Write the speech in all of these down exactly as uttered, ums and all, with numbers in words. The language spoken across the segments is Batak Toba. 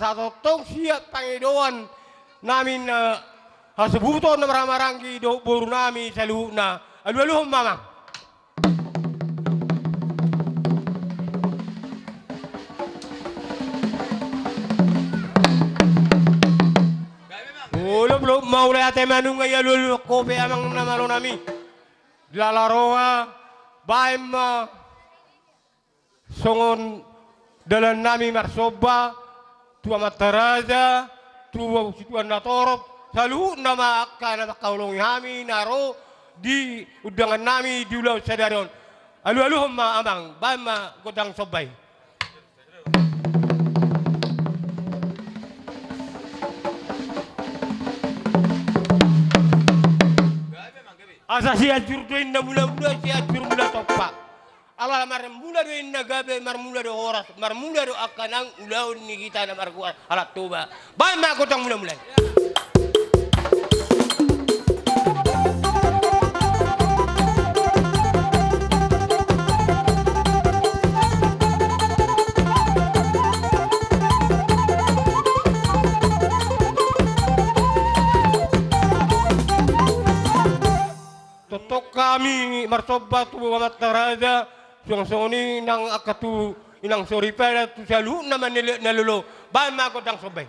Satongtong siap pangidoan nami na hasuhuton na marhahamaranggi dohot boru nami saluhutna. Alualuhon ma, Amang. Molo, molo mauliate ma nunga i, alualuhon ho pe, Amang na malo nami. Jala roha, baen ma songon dalan nami marsomba tu amanta raja, tu situan na torop, saluhutna ma angka na mangkaholongi hami na ro di undangan nami di ulaon sadari on. Alualuhon ma, Amang, baen ma gondang somba i. Asa Sianjur do inna mulamula, Sianjur mula tompa. Ala marmula do inna gabe, marmula do horas, marmula do angka nang ulaon ni hita na margoar halak Toba. Baen ma gondang mulamula i. Tongtong hami marsomba tu amanta raja, suang songon i nang angka tu inang soripada, tu saluhutna ma na lolo. Baen ma gondang somba i.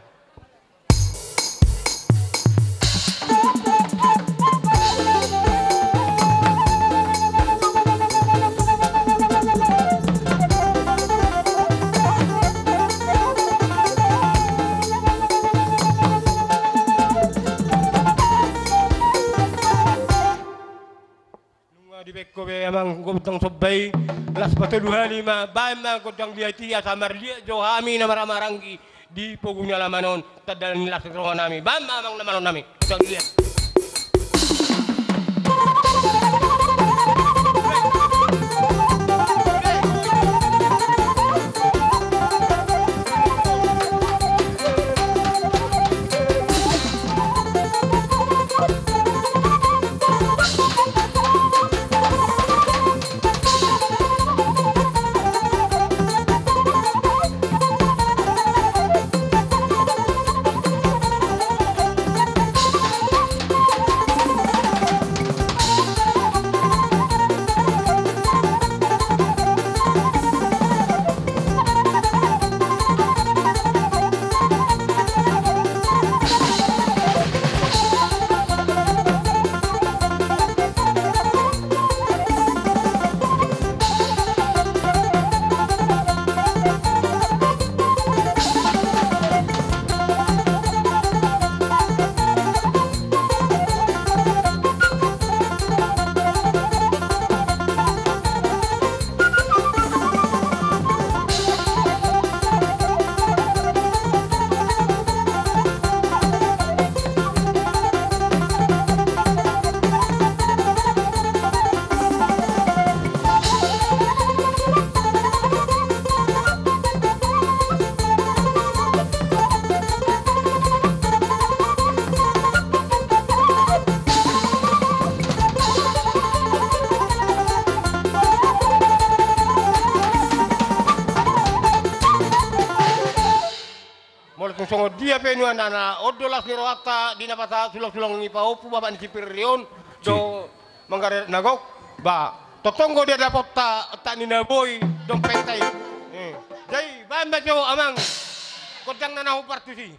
Nunga dibaen ho be, Amang, gondang somba i, las patolu hali ma, baen ma gondang liat i, asa marliat jo hami na marhahamaranggi di pogu ni alaman on, tanda ni las ni roha nami. Baen ma, Amang na malo nami, gondang liat. Molo tung songon dia pe nuaeng, na on do las ni rohanta di na pasahat sulang-sulang ni pahompu, bapak ni si Pirri on do manggaret na gok. Ba, tongtong do dia dapotta, tak ni na boi dompetta i. Eh. Jadi baen ma jo, Amang, gondang na na hombar tusi.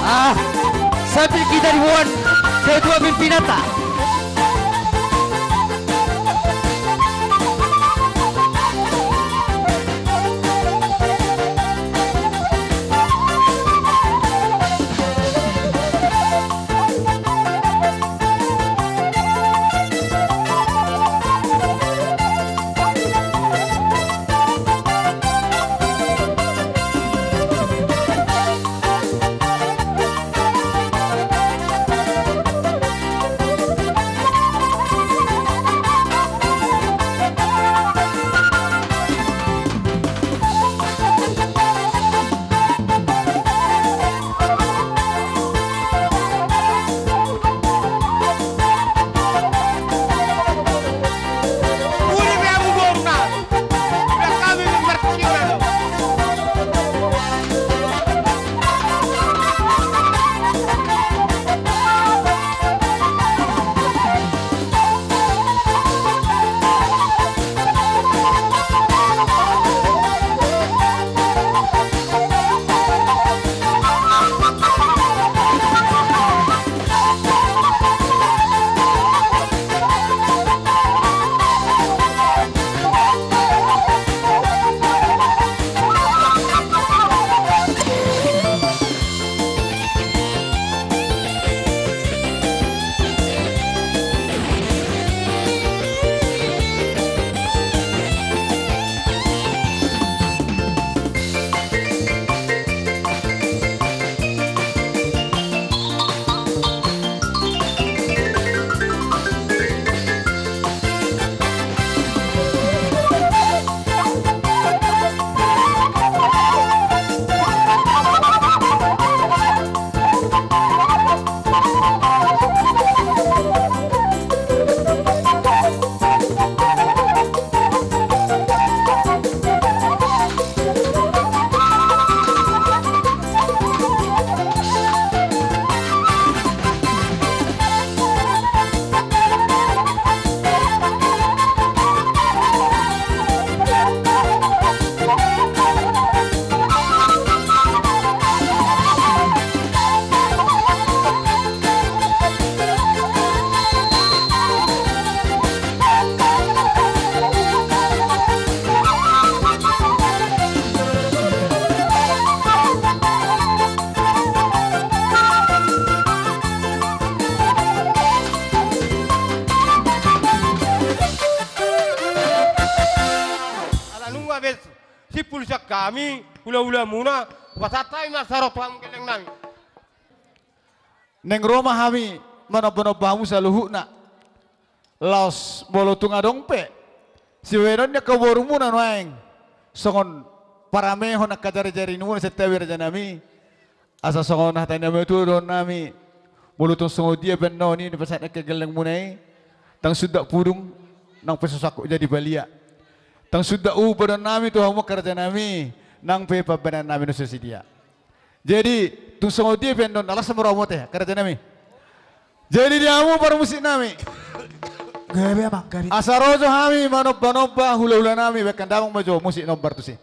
Ah, sambil kita dibuat ketua pimpinanta. Sian hami hulahulamuna, hupasahat hami ma asa ro tu hamu gelleng nami. Naeng ro ma hami manombanomba hamu saluhutna. Laos molo tung adong pe sibahenon ni angka borumuna nuaeng songon paramehon angka jarijarimuna, santabi raja nami. Asa songon hata ni natuatua dohonon nami, molo tung songon dia pe annon i na pasahat angka gellengmuna i, ndang sundat pudung, nang pe so sangkut jadi balian. Ndang sundat upa dohonon nami tu hamu angka raja nami, nang pe pambahenan nami na so sidia. Jadi tung songon dia pe annon, na las ma rohamu ate angka raja nami. Jadi di hamu parmusik nami, gabe amang, gabe. Asa ro jo hami manombanomba hulahula nami, baen damang ma jo musik nombar tusi.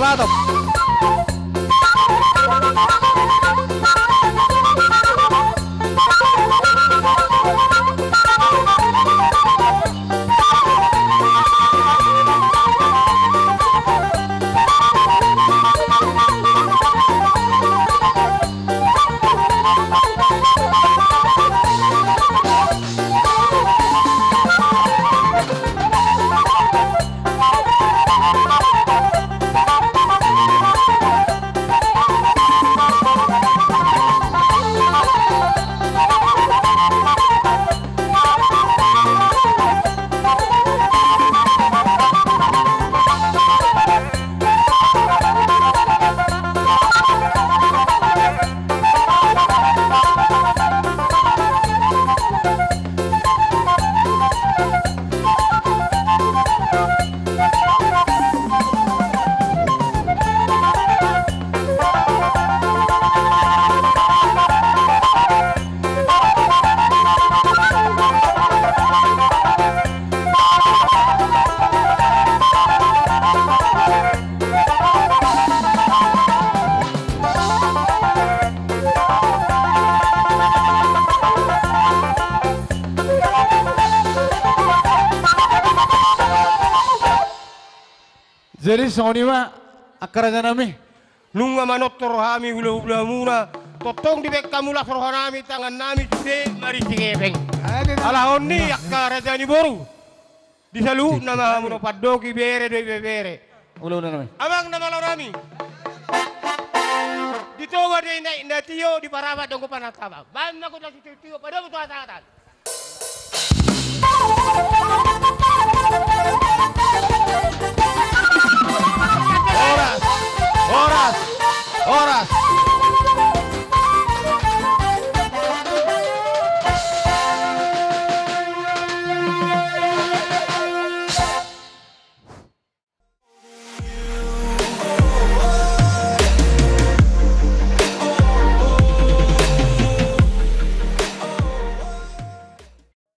Atop. Jadi songon i ma angka raja nami. Nunga manortor hami hulahulamuna, tongtong dibaen hamu las roha nami, tangan nami sude marisi hepeng. Alahon ni angka raja ni boru. Di saluhutna ma hamu na pandoki bere dohot ibebere. Ulaon nami. Amang na malo nami. Di Toba do i na tio, di Parapat do anggo panataba. Baen ma gondang sitiotio, padomu tu hatahata.